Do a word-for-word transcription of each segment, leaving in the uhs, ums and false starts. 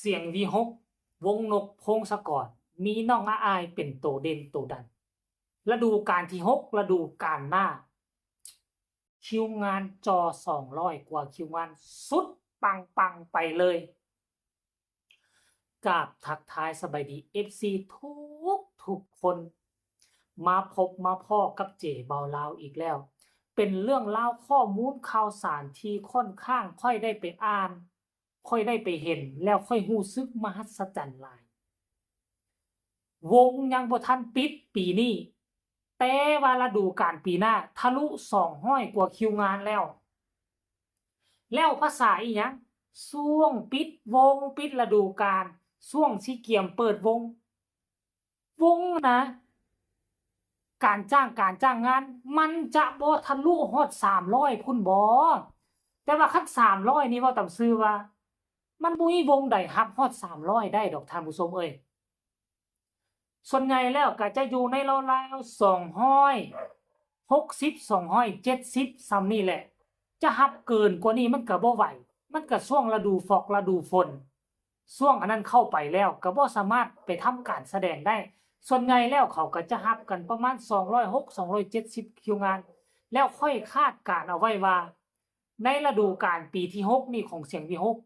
เสียงวีหก วงนกพงศกร มีน้องอาอายเป็นโตเด่นโตดัง ฤดูกาลที่หก ฤดูกาลหน้า คิวงานจ่อสองร้อยกว่าคิวงาน สุดปังๆ ไปเลย กราบทักทายสบายดี เอฟซี ทุกทุกคน มาพบมาพ้อกับเจเบาลาวอีกแล้ว เป็นเรื่องราวข้อมูลข่าวสารที่ค่อนข้างค่อยได้ไปอ่าน ค่อยได้ไปเห็น แล้วค่อยรู้สึกมหัศจรรย์หลาย วงยังบ่ทันปิดปีนี้ แต่ว่าฤดูกาลปีหน้าทะลุสองร้อยกว่าคิวงานแล้ว แล้วภาษาอีหยัง ช่วงปิดวง ปิดฤดูกาล ช่วงสิเกียมเปิดวง วงนะ การจ้าง การจ้างงาน มันจะบ่ทะลุฮอดสามร้อยพุ้นบ่ แต่ว่าคันสามร้อยนี่เว้าตามซื่อว่า มันบ่มีวงใดรับฮอดสามร้อยได้ดอกท่านผู้ชมเอ้ย ส่วนใหญ่แล้วก็จะอยู่ในราวๆ สองร้อยหกสิบ สองร้อยเจ็ดสิบ ส่ำนี่แหละ จะรับเกินกว่านี้มันก็บ่ไหว มันก็ช่วงฤดูฟอกฤดูฝน ช่วงอันนั้นเข้าไปแล้วก็บ่สามารถไปทำการแสดงได้ ส่วนใหญ่แล้วเขาก็จะรับกันประมาณสองร้อยหก สองร้อยเจ็ดสิบคิวงาน แล้วค่อยคาดการณ์เอาไว้ว่า ในฤดูกาลปีที่หกนี่ของเสียงวีหก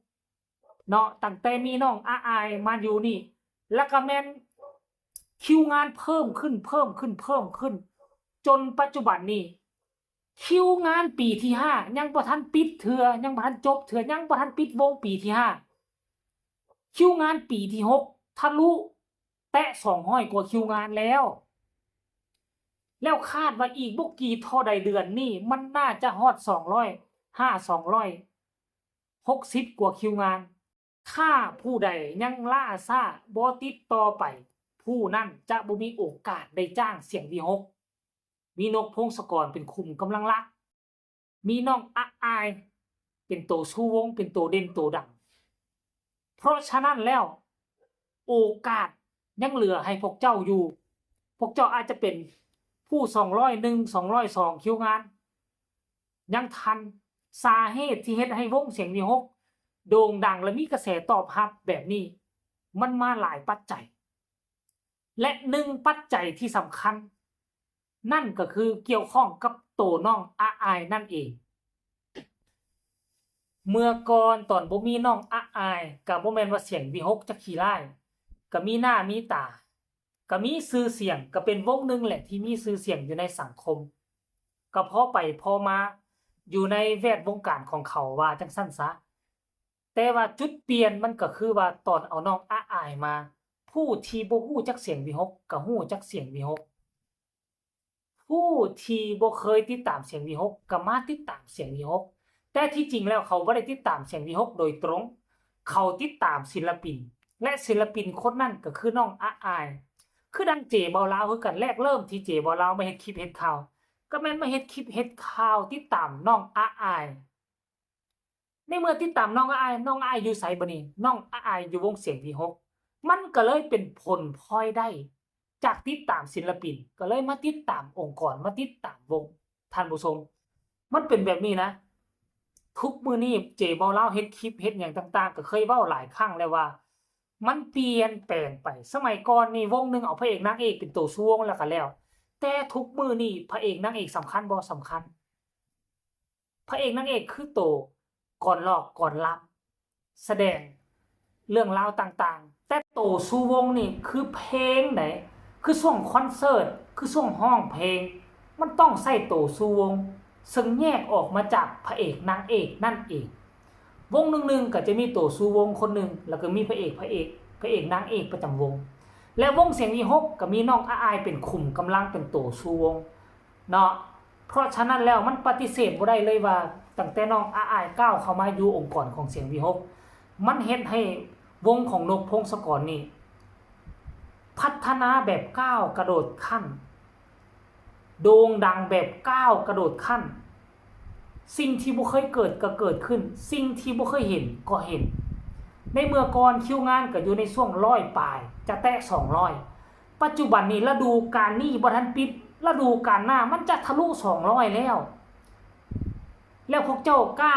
เนาะ ตั้งแต่มีน้องอาอายมาอยู่นี่ แล้วก็แม่นคิวงานเพิ่มขึ้น เพิ่มขึ้น เพิ่มขึ้น จนปัจจุบันนี้ คิวงานปีที่ห้ายังบ่ทันปิดเทื่อ ยังบ่ทันจบเทื่อ ยังบ่ทันปิดวงปีที่ห้า คิวงานปีที่หกทะลุแตะสองร้อยกว่าคิวงานแล้ว แล้วคาดว่าอีกบ่กี่เท่าใดเดือนนี่ มันน่าจะฮอดสองร้อยห้า สองร้อยหกสิบกว่าคิวงาน ถ้าผู้ใดยังล่าช้าบ่ติดต่อไป ผู้นั้นจะบ่มีโอกาสได้จ้างเสียงวีหก มีนกพงศกรเป็นขุมกำลังหลัก มีน้องอาอายเป็นโตชูวง เป็นโตเด่นโตดัง เพราะฉะนั้นแล้ว โอกาสยังเหลือให้พวกเจ้าอยู่ พวกเจ้าอาจจะเป็นผู้สองร้อยหนึ่ง สองร้อยสองคิวงาน ยังทัน สาเหตุที่เฮ็ดให้วงเสียงวีหกโด่งดังและมีกระแสตอบรับแบบนี้ มันมาหลายปัจจัย และหนึ่งปัจจัยที่สำคัญ นั่นก็คือเกี่ยวข้องกับโตน้องอาอายนั่นเอง เมื่อก่อนตอนบ่มีน้องอาอาย ก็บ่แม่นว่าเสียงวีหกจะขี้ร้าย ก็มีหน้ามีตา ก็มีชื่อเสียง ก็เป็นวงหนึ่งแหละที่มีชื่อเสียงอยู่ในสังคม ก็พอไปพอมาอยู่ในแวดวงการของเขา ว่าจั่งซั้นซะ แต่ว่าจุดเปลี่ยนมันก็คือว่าตอนเอาน้องอาอายมา ผู้ที่บ่ฮู้จักเสียงวีหกก็ฮู้จักเสียงวีหก ผู้ที่บ่เคยติดตามเสียงวีหกก็มาติดตามเสียงวีหก แต่ที่จริงแล้วเขาบ่ได้ติดตามเสียงวีหกโดยตรง เขาติดตามศิลปิน และศิลปินคนนั้นก็คือน้องอาอาย คือดังเจเบาลาวคือกัน แรกเริ่มที่เจเบาลาวมาเฮ็ดคลิปเฮ็ดข่าว ก็แม่นมาเฮ็ดคลิปเฮ็ดข่าวติดตามน้องอาอาย ในเมื่อติดตามน้องอาอาย น้องอาอายอยู่ไสบัดนี้ น้องอาอายอยู่วงเสียงวีหก มันก็เลยเป็นผลพลอยได้ จากติดตามศิลปิน ก็เลยมาติดตามองค์กร มาติดตามวง ท่านผู้ชม มันเป็นแบบนี้นะ ทุกมื้อนี้เจเบาลาวเฮ็ดคลิปเฮ็ดหยังต่างๆ ก็เคยเว้าหลายครั้งแล้วว่า มันเปลี่ยนแปลงไป สมัยก่อนนี่วงหนึ่งเอาพระเอกนางเอกเป็นโตชูวงแล้วก็แล้ว แต่ทุกมื้อนี้พระเอกนางเอกสำคัญบ่ สำคัญ พระเอกนางเอกคือโตกลอนหลอกกลอนลำ แสดงเรื่องราวต่างๆ แต่โตชูวงนี่คือเพลงใด คือช่วงคอนเสิร์ต คือช่วงร้องเพลง มันต้องใช้โตชูวง ซึ่งแยกออกมาจากพระเอกนางเอกนั่นเอง วงหนึ่งๆ ก็จะมีโตชูวงคนหนึ่ง แล้วก็มีพระเอก พระเอก พระเอกนางเอกประจำวง และวงเสียงวีหกก็มีน้องอาอายเป็นขุมกำลังเป็นโตชูวง เนาะ เพราะฉะนั้นแล้วมันปฏิเสธบ่ได้เลยว่า ตั้งแต่น้องอาอายก้าวเข้ามาอยู่องค์กรของเสียงวีหก มันเฮ็ดให้วงของนกพงศกรนี่ พัฒนาแบบก้าวกระโดดขั้น โด่งดังแบบก้าวกระโดดขั้น สิ่งที่บ่เคยเกิดก็เกิดขึ้น สิ่งที่บ่เคยเห็นก็เห็น ในเมื่อก่อนคิวงานก็อยู่ในช่วงร้อยปลาย จะแตะสองร้อย ปัจจุบันนี้ฤดูกาลนี้บ่ทันปิด ฤดูกาลหน้ามันจะทะลุสองร้อยแล้ว แล้วพวกเจ้ากล้า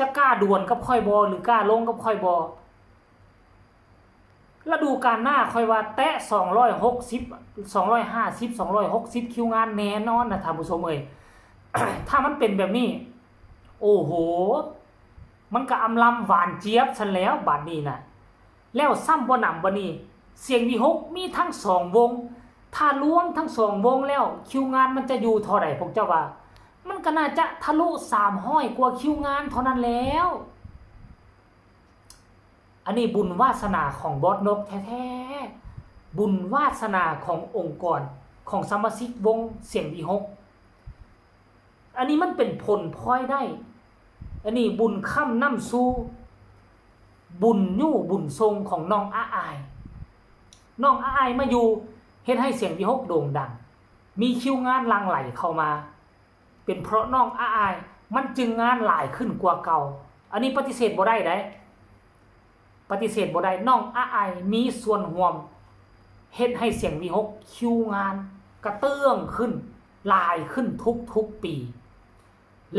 จะกล้าดวลกับข้อยบ่ หรือกล้าลงกับข้อยบ่ ฤดูกาลหน้าข้อยว่าแตะสองร้อยหกสิบ สองร้อยห้าสิบ สองร้อยหกสิบ คิวงานแน่นอนนะท่านผู้ชมเอ้ย ถ้ามันเป็นแบบนี้ โอ้โห มันก็อำลำหวานเจี๊ยบซั้นแล้วบัดนี้นะ แล้วซ้ำบ่หนำบ่นี่ เสียงวีหกมีทั้งสองวง ถ้ารวมทั้งสองวงแล้ว คิวงานมันจะอยู่เท่าใดพวกเจ้าว่า มันก็น่าจะทะลุสามร้อยกว่าคิวงานเท่านั้นแล้ว อันนี้บุญวาสนาของบอสนกแท้ๆ บุญวาสนาขององค์กรของสมาชิกวงเสียงวีหก อันนี้มันเป็นผลพลอยได้ อันนี้บุญค้ำนำสู่ บุญยูบุญทรงของน้องอาอาย น้องอาอายมาอยู่เฮ็ดให้เสียงวีหกโด่งดัง มีคิวงานหลั่งไหลเข้ามา เป็นเพราะน้องอาอาย มันจึงงานหลายขึ้นกว่าเก่า อันนี้ปฏิเสธบ่ได้เด้ ปฏิเสธบ่ได้ น้องอาอายมีส่วนร่วมเฮ็ดให้เสียงวีหกคิวงานกระเตื้องขึ้น หลายขึ้นทุกๆปี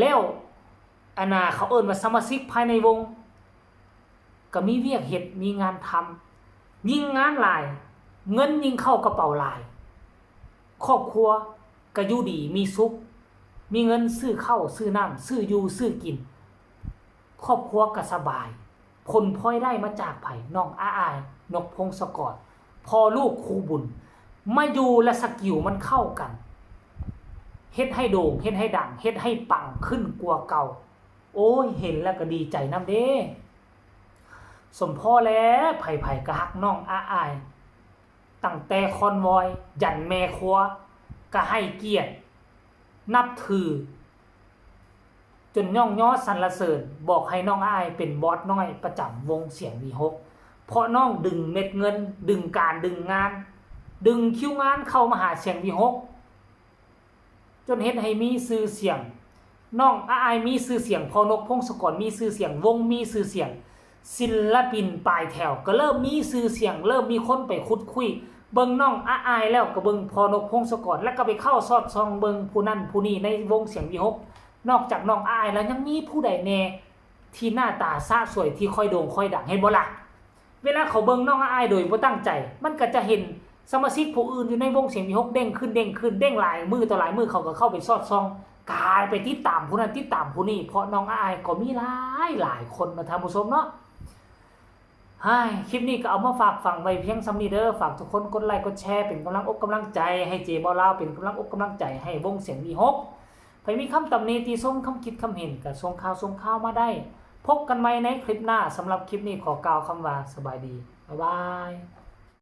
แล้วอันน่ะเขาเอิ้นว่าสมาชิกภายในวง ก็มีเวียกเฮ็ด มีงานทำ ยิ่งงานหลาย เงินยิ่งเข้ากระเป๋าหลาย ครอบครัวก็อยู่ดีมีสุข มีเงินซื้อข้าวซื้อน้ำ ซื้ออยู่ซื้อกิน ครอบครัวก็สบาย ผลพลอยได้มาจากไผ น้องอาอาย นกพงศกร พ่อลูกคู่บุญ มาอยู่และสกิลมันเข้ากัน เฮ็ดให้โด่ง เฮ็ดให้ดัง เฮ็ดให้ปังขึ้นกว่าเก่า โอ้ย เห็นแล้วก็ดีใจนำเด้ สมพ่อแล้ว ไผๆก็ฮักน้องอาอาย ตั้งแต่คอนวอย ยันแม่ครัว ก็ให้เกียรติ นับถือ จนย่องยอสรรเสริญ บอกให้น้องอาอายเป็นบอสน้อยประจำวงเสียงวีหก เพราะน้องดึงเม็ดเงิน ดึงการดึงงาน ดึงคิวงานเข้ามาหาเสียงวีหก จนเฮ็ดให้มีชื่อเสียง น้องอาอายมีชื่อเสียง พ่อนกพงศกรมีชื่อเสียง วงมีชื่อเสียง ศิลปินปลายแถวก็เริ่มมีชื่อเสียง เริ่มมีคนไปขุดคุย เบิ่งน้องอาอายแล้วก็เบิ่งพ่อนกพงศกร แล้วก็ไปเข้าสอดส่องเบิ่งผู้นั้นผู้นี้ในวงเสียงวีหก นอกจากน้องอาอายแล้วยังมีผู้ใดแน่ที่หน้าตาสะสวยที่ค่อยโด่งค่อยดัง เห็นบ่ล่ะ เวลาเขาเบิ่งน้องอาอายโดยบ่ตั้งใจ มันก็จะเห็นสมาชิกผู้อื่นอยู่ในวงเสียงวีหกเด้งขึ้นเด้งขึ้น เด้งหลายมื้อต่อหลายมื้อ เขาก็เข้าไปสอดส่อง กลายไปติดตามผู้นั้นติดตามผู้นี้ เพราะน้องอาอายก็มีหลายหลายคนเนาะท่านผู้ชมเนาะ ฮ้าย คลิปนี้ก็เอามาฝากฝังไว้เพียงส่ำนี้เด้อ ฝากทุกคนกดไลค์กดแชร์เป็นกำลังอกกำลังใจให้เจบ่าวลาว เป็นกำลังอกกำลังใจให้วงเสียงวีหก ไผมีคำตำหนิติชม คำคิดคำเห็นก็ส่งข่าวส่งข่าวมาได้ พบกันใหม่ในคลิปหน้า สำหรับคลิปนี้ขอกล่าวคำว่าสบายดี บ๊ายบาย